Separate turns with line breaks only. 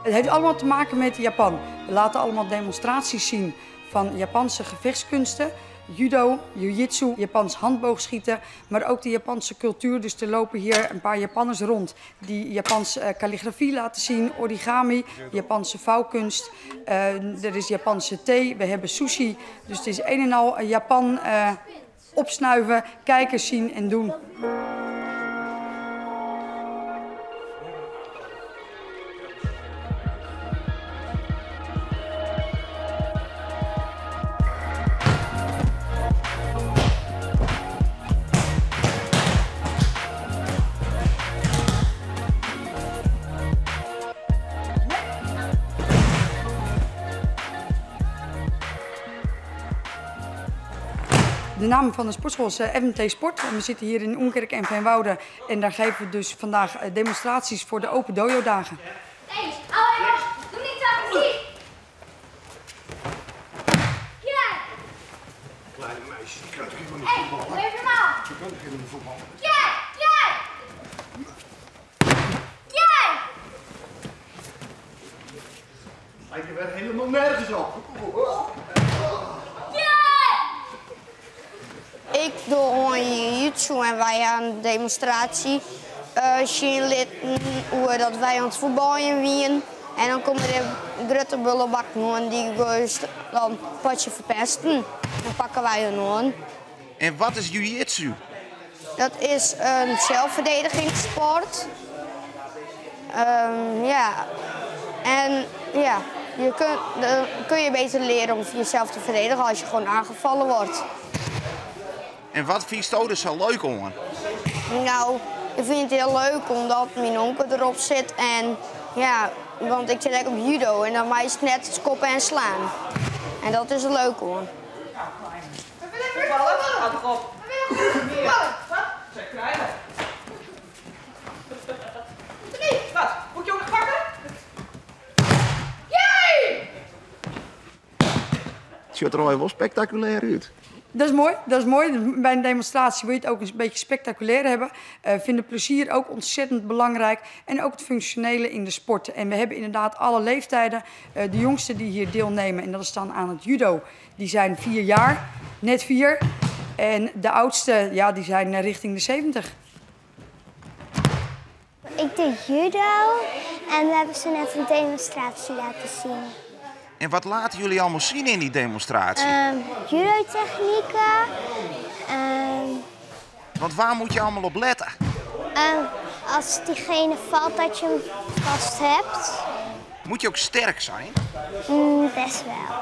Het heeft allemaal te maken met Japan. We laten allemaal demonstraties zien van Japanse gevechtskunsten. Judo, jiu-jitsu, Japans handboogschieten, maar ook de Japanse cultuur. Dus er lopen hier een paar Japanners rond die Japanse kalligrafie laten zien, origami, Japanse vouwkunst. Er is Japanse thee, we hebben sushi. Dus het is een en al Japan opsnuiven, kijken, zien en doen. De naam van de sportschool is FMT Sport en we zitten hier in Oenkerk en Veenwouden en daar geven we dus vandaag demonstraties voor de Open Dojo Dagen.
Hey, hou even op. Doe niet zo agressief. Ja.
Kleine meisje, die kan toch helemaal niet
Hey,
voetballen?
doe even normaal.
Die kan toch helemaal niet voetballen?
Ja, ja. Ja.
Lijkt je weer helemaal nergens op.
Ik doe gewoon jiu-jitsu en wij aan een demonstratie. Zien litten hoe dat wij aan het voetballen wien. En dan komen de grote bullenbakken en die dan een potje verpesten. Dan pakken wij hun aan.
En wat is jiu-jitsu?
Dat is een zelfverdedigingssport. Ja. En ja, je kunt, dan kun je beter leren om jezelf te verdedigen als je gewoon aangevallen wordt.
En wat vind je er zo leuk om?
Ik vind het heel leuk omdat mijn onkel erop zit en ja, want ik zit eigenlijk op judo en dan is het net skoppen en slaan. En dat is leuk hoor.
Voetballen? Houd toch op. Wat? Zijn kleine. Wat? Moet je ook nog pakken? Jee!
Het ziet er al wel spectaculair uit.
Dat is mooi, dat is mooi. Bij een demonstratie wil je het ook een beetje spectaculair hebben. Vinden plezier ook ontzettend belangrijk. En ook het functionele in de sport. En we hebben inderdaad alle leeftijden. De jongsten die hier deelnemen, en dat is dan aan het judo, die zijn 4 jaar, net 4. En de oudste, ja, die zijn richting de 70.
Ik deed judo en we hebben ze net een demonstratie laten zien.
En wat laten jullie allemaal zien in die demonstratie?
Judo-technieken.
Want waar moet je allemaal op letten?
Als diegene valt, dat je hem vast hebt.
Moet je ook sterk zijn?
Best wel.